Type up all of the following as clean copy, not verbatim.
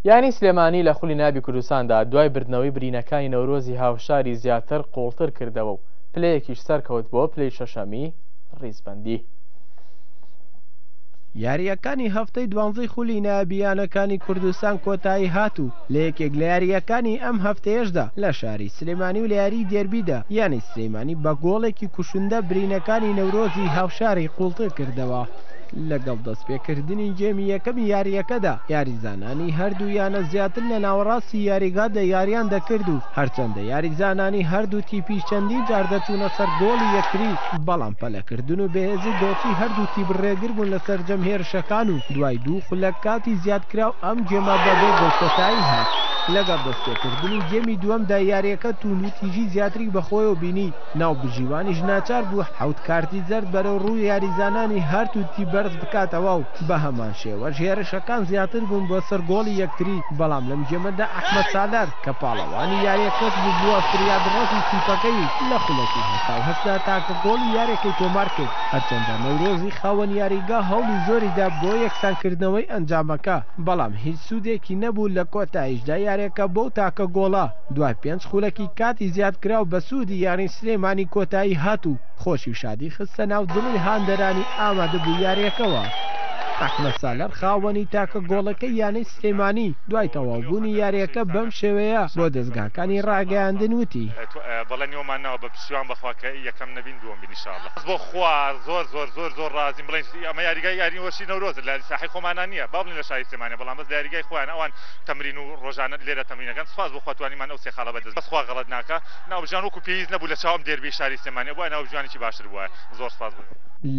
یانەی سلێمانی لە خولی نایابی کوردستاندا دوای بردنەوەی برینەکانی نەورۆزی هاوشاری زیاتر قوڵتر کردەوە و پلەیەکیش سەرکەوت بۆ پلەی شەشەمی ڕیزبەندی. یارییەکانی هەفتەی دوانزەی خولی نایابی یانەکانی کوردستان کۆتایی هات و لە یەکێک لە یارییەکانی ئەم هەفتەیەشدا لە شاری سلێمانی و لە یاریی دێربیدا یانەی سلێمانی بە گۆڵێکی کوشندە برینەکانی نەورۆزی هاوشاری قوڵتر کردەوە. لەگەڵ دەستپێکردنی گێمی یەکەمی یارییەکەدا، یاریزانانی هەردوو یانە زیاتر لە ناوەڕاستی یاریگادا یارییان دەکرد و هەرچەندە یاریزانانی هەردوو تیپیش چەندین جار دەچوونە سەر گۆڵی یەکتری، بەڵام پەلەکردن و بەهێزی گۆڵچی هەردوو تیپ رێگر بوون لە سەرجەم هێرشەکان و دوای دوو خولەک کاتی زیادکراو ئەم گێمە بەبێ گۆڵ کۆتایی هات. لەگەڵ دەستپێکردنی گێمی دووەمدا یارییەکە تووندوتیژی زیاتری بەخۆیەوە بینی، ناوبژیوانیش ناچار بوو حەوت کارتی زەرد بەرەو ڕووی یاریزانانی هەردوو تیپ بەرز بکاتەوە و بەهەمان شێوەش هێرشەکان زیاتر بوون بۆ سەر گۆڵی یەکتری، بەڵام لەم گێمەدا ئەحمەد سالار کە پاڵەوانی یارییەکەش بوو بووە فریادڕەسی تیپەکەی و لە خولەکی 88 دا تاکە گۆڵی یارییەکەی تۆمارکرد، هەرچەندە نەورۆزی خاوەن یاریگا هەوڵی زۆریدا بۆ یەکسانکردنەوەی ئەنجامەکە، بەڵام هیچ سوودێکی نەبوو، لە کۆتاییشدا یارییەکە بەو تاکە گۆڵە دوای پێنج خولەکی کاتی زیادکراو بە سوودی یانەی سلێمانی کۆتایی هات و خۆشی و شادی خستە ناو دڵی هاندەرانی ئامادەبووی یارییەکەوە. ئەحمەد سالار خاوەنی تاکە گۆڵەکەی یانەی سلێمانی دوای تەواوبوونی یارییەکە بەم شێوەیە بۆ دەزگاکانی راگەیاندن وتی. بەڵێنی ئەوەمان ناوە بە پشتیوان بەخوا کە یەکەم نەبین دووەم بین ان شاء اللە. بەس بۆ خوا زۆر زۆر زۆر زۆر ڕازیم بڵێین ئەمە یاریگای یاری وەرشی نەورۆزە لە ساحەی خۆمانا نییە با بڵێین لە شاری سلێمانیە بەڵام بەس لە یاریگای خۆیان ئەوان تەمرین و ڕۆژانە لێرە تەمرینەکەن سوپاس بۆ خوا توانیمان ئەو سێ خاڵە بەدەست بەس خوا غەڵەت ناکا ناوبژیوان وەکو پێویست نەبوو لە چاو ئەم دێربیەی شاری سلێمانی ئەبوایە ناوبژیوانێکی باشتر بوایە زۆر سوپاس بۆ.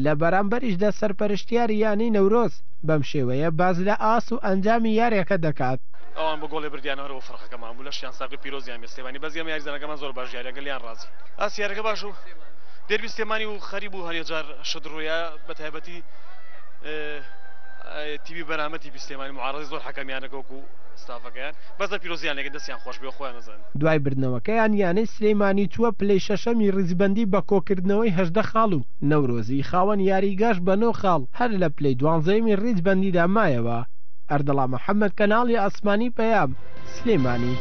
لە بەرامبەریشدا سەرپەرشتیاری یانەی نەورۆز بەم شێوەیە باس لە ئاست و ئەنجامی یاریەکە دەکات. ئەوان بە گۆڵێ بردیانەوە هەر بۆ فەرقەکەمان بوو لەشیان ساغ بێ پیرۆزیان بێ سلێمانی بەس ئێمە یاریزانەکەمان زۆر باش یاریان کرد لێیان ڕازین ئاستی یاریەکە باش بوو دێربی سلێمانی و خەریک بوو هەنێ جار شت ڕوویا بە تایبەتی تیپی بەرامبەر تیپی سلێمانی معارەزەی زۆر حەکەمیانەکە وەکو ستافەکەیان بەس لە پیرۆزیان لێکەن دەستیان خۆش بێ خۆیان ئەزانن. دوای بردنەوەکەیان یانەی سلێمانی چووە پلەی شەشەمی ریزبەندی بە کۆکردنەوەی 18 خاڵ و نەورۆزی خاوەن یاریگاش بە 9 خاڵ هەر لە پلەی دوانزەیەمی ریزبەندیدا مایەوە. ئەردەڵان محەمەد کەناڵی ئاسمانی پەیام، سلێمانی.